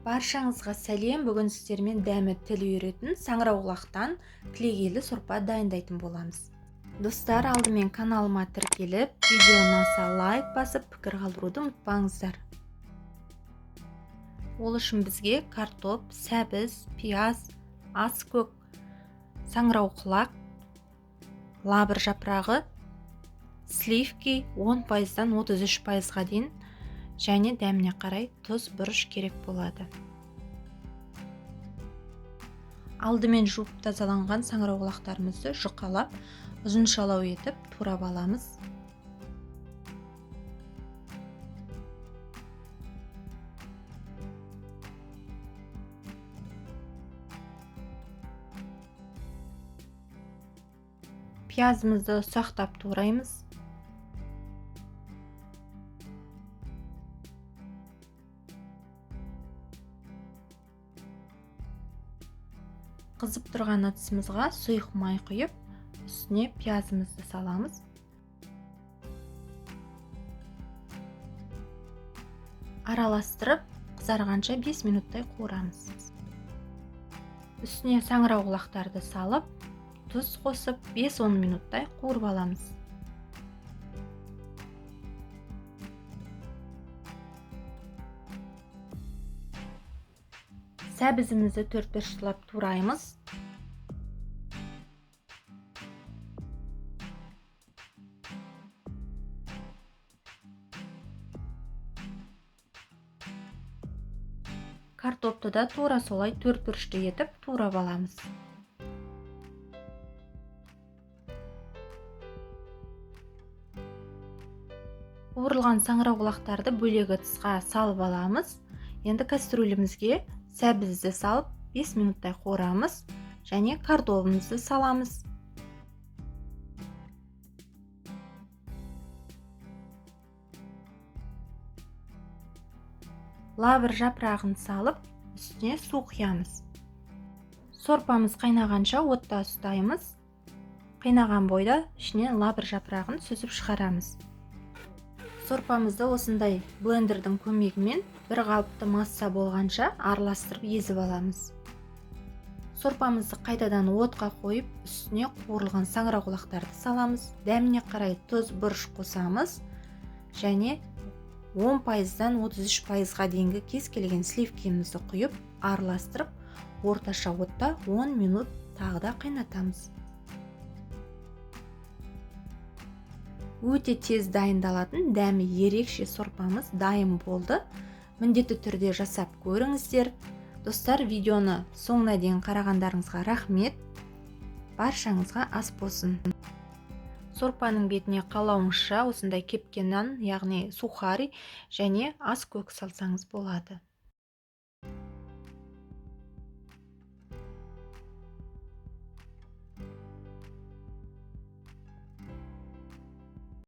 Баршаңызға сәлем. Бүгін сіздермен дәмі тіл үйіретін саңырауқұлақтан кілегейлі сорпа дайындайтын боламыз. Достар, алдымен каналыма тіркеліп, видео ұнаса лайк басып, пікір қалдыруды ұмытпаңыздар. Ол үшін бізге картоп, сәбіз, пияз, аскөк, саңырауқұлақ, лавр жапырағы, сливки 10%-дан 33%-ға дейін және дәміне қарай тұз, бұрыш керек болады. Алдымен жуып тазаланған саңырауқұлақтарымызды жұқалап, ұзыншалау етіп турап аламыз. Пиязымызды ұсақтап тураймыз. Қызып тұрған ыдысымызға сұйық май құйып, үстіне пиязымызды саламыз. Араластырып, қызарғанша 5 минуттай қуырамыз. Үстіне саңырауқұлақтарды салып, тұз қосып 5-10 минуттай қуырып аламыз. Сәбізімізді төрт бұрыштылап тураймыз. Картопты да тура солай төрт бұрышты етіп турап аламыз. Қуырылған саңырауқұлақтарды бөлек ыдысқа салып аламыз. Енді кастрюлімізге сәбізді салып 5 минуттай қуырамыз және картобымызды саламыз. Лавр жапырағын салып, үстіне су құямыз. Сорпамыз қайнағанша отта ұстаймыз. Қайнаған бойда ішінен лавр жапырағын сүзіп шығарамыз. Сорпамызды осындай блендердің көмегімен бір қалыпты масса болғанша араластырып езіп аламыз. Сорпамызды қайтадан отқа қойып, үстіне қуырылған саңырауқұлақтарды саламыз. Дәміне қарай тұз, бұрыш қосамыз және 10%-дан 33%-ға дейінгі кез келген сливкемізді құйып, араластырып, орташа отта 10 минут тағы да қайнатамыз. Өте тез дайындалатын дәмі ерекше сорпамыз дайын болды. Міндетті түрде жасап көріңіздер. Достар, видеоны соңына дейін қарағандарыңызға рахмет. Баршаңызға ас болсын. Сорпаның бетіне қалауыңызша осындай кепкен нан, яғни сухари және ас көк салсаңыз болады.